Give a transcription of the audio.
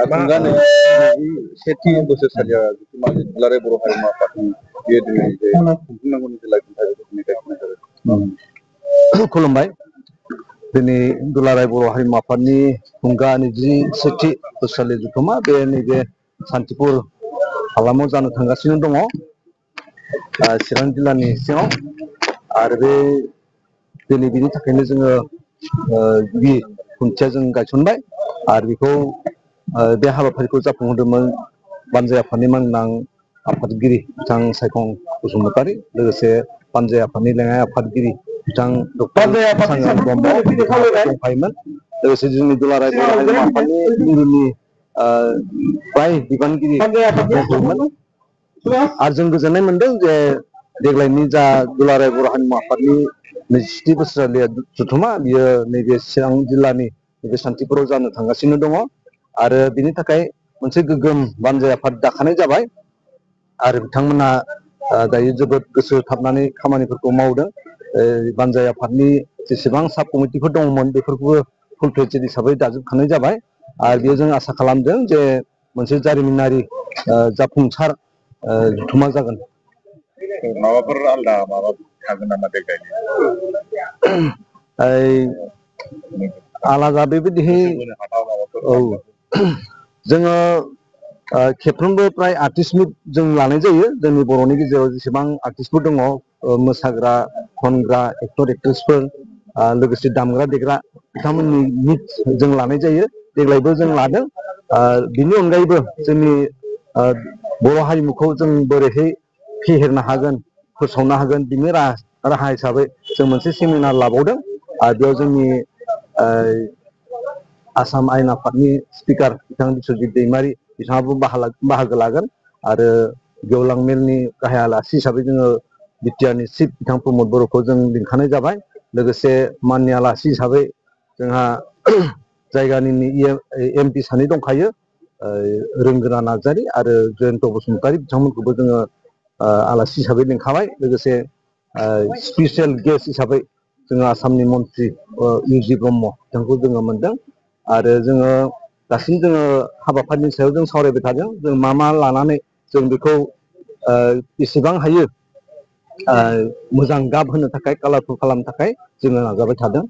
थुंगानि सेथि बोसोरसालिया दुलाराय बर' हारिमु आफादनि बे दिनै खुंफुंनांगौनि थाखाय खुलुमबाय। दिनै दुलाराय बर' हारिमु आफादनि थुंगा 27थि बोसोरसालि जथुम्मा बे नैबे सान्तिपुर हालामाव जानो थांगासिनो दङ चिरां जिल्लानि सिङाव आरो बे दिनै बिनि थाखायनो जोङो गिबि खुन्थिया जों गायसनबाय आरो बेखौ बे हाबाफारिखौ जाफुंहोदोंमोन बानजाय आफादनि मानगोनां आफादगिरि बिथां सायखं बसुमतारी लोगोसे बानजाय आफादनि लेङाइ आफादगिरि बिथां डक्टर सांग्रां ब्रह्म दंफायोमोन लोगोसे जोंनि दुलाराय बर' हारिमु आफादनि मिरुनि फ्राय बिबानगिरि दंफायोमोन आरो जों गोजोननाय मोनदों जे देग्लायनि जा दुलाराय बर' हारिमु आफादनि 27थि बोसोरसालिया जथुम्मा बियो नैबे चिरां जिल्लानि नैबे सान्तिपुराव जानो थांगासिनो दङ आरो बिनि थाखाय मोनसे गोग्गोम बानजाय आफाद दाखानाय जाबाय आरो बिथांमोना दायो जोबोद गोसो होथाबनानै खामानिफोरखौ मावदों। बानजाय आफादनि जेसेबां साब कमिटिफोर दङमोन बेफोरखौबो फुल फ्लेजेड हिसाबै दाजोबखानाय जाबाय आरो बेयाव जों आसा खालामदों जे मोनसे जारिमिनारि जाफुंसार जथुम्मा जागोन। माबाफोर आलदा माबा थागोन नामा देग्लायनि आलादा बेबायदिहै औ जोङो खेबफ्रोमबो प्राय आर्टिस्ट मिट जों लानाय जायो जोंनि बर'नि गेजेराव जेसेबां आर्टिस्टफोर दङ मोसाग्रा खनग्रा एक्टर एक्ट्रेसफोर लोगोसे दामग्रा देग्रा बिथांमोननि मिट जों लानाय जायो देग्लायबो जों लादों बिनि अनगायैबो जोंनि बर' हारिमुखौ जों बोरैहाय फेहेरनो हागोन फोसावनो हागोन बिनि राहा हिसाबै जों मोनसे सेमिनार लाबावदों आरो बेयाव जोंनि आसाम आयेन आफादनि स्पिकार बिथां बिस्वजित दैमारि बिथाङाबो बाहागो लागोन आरो गेवलां मेलनि गाहाय आलासि हिसाबै जोङो बिटिआरनि चिफ बिथां प्रमद बर'खौ जों लिंखानाय जाबाय लोगोसे माननि आलासि हिसाबै जोंहा जायगानि एमपि सानै दंखायो रोंगोरा नार्जारि आरो जयन्त बसुमतारी बिथांमोनखौबो जोङो आलासि हिसाबै लिंखाबाय लोगोसे स्पेसियेल गेस्ट हिसाबै जोङो आसामनि मन्त्रि इउ.जि. ब्रह्म बिथांखौ जोङो मोनदों आरो जोङो दासिम जोङो हाबाफारिनि सायाव जों सावरायबाय थादों जों मा लानानै जों बेखौ बेसेबां हायो मोजां गाब होनो थाखाय कालारफुल खालामनो थाखाय जोङो नाजाबाय थादों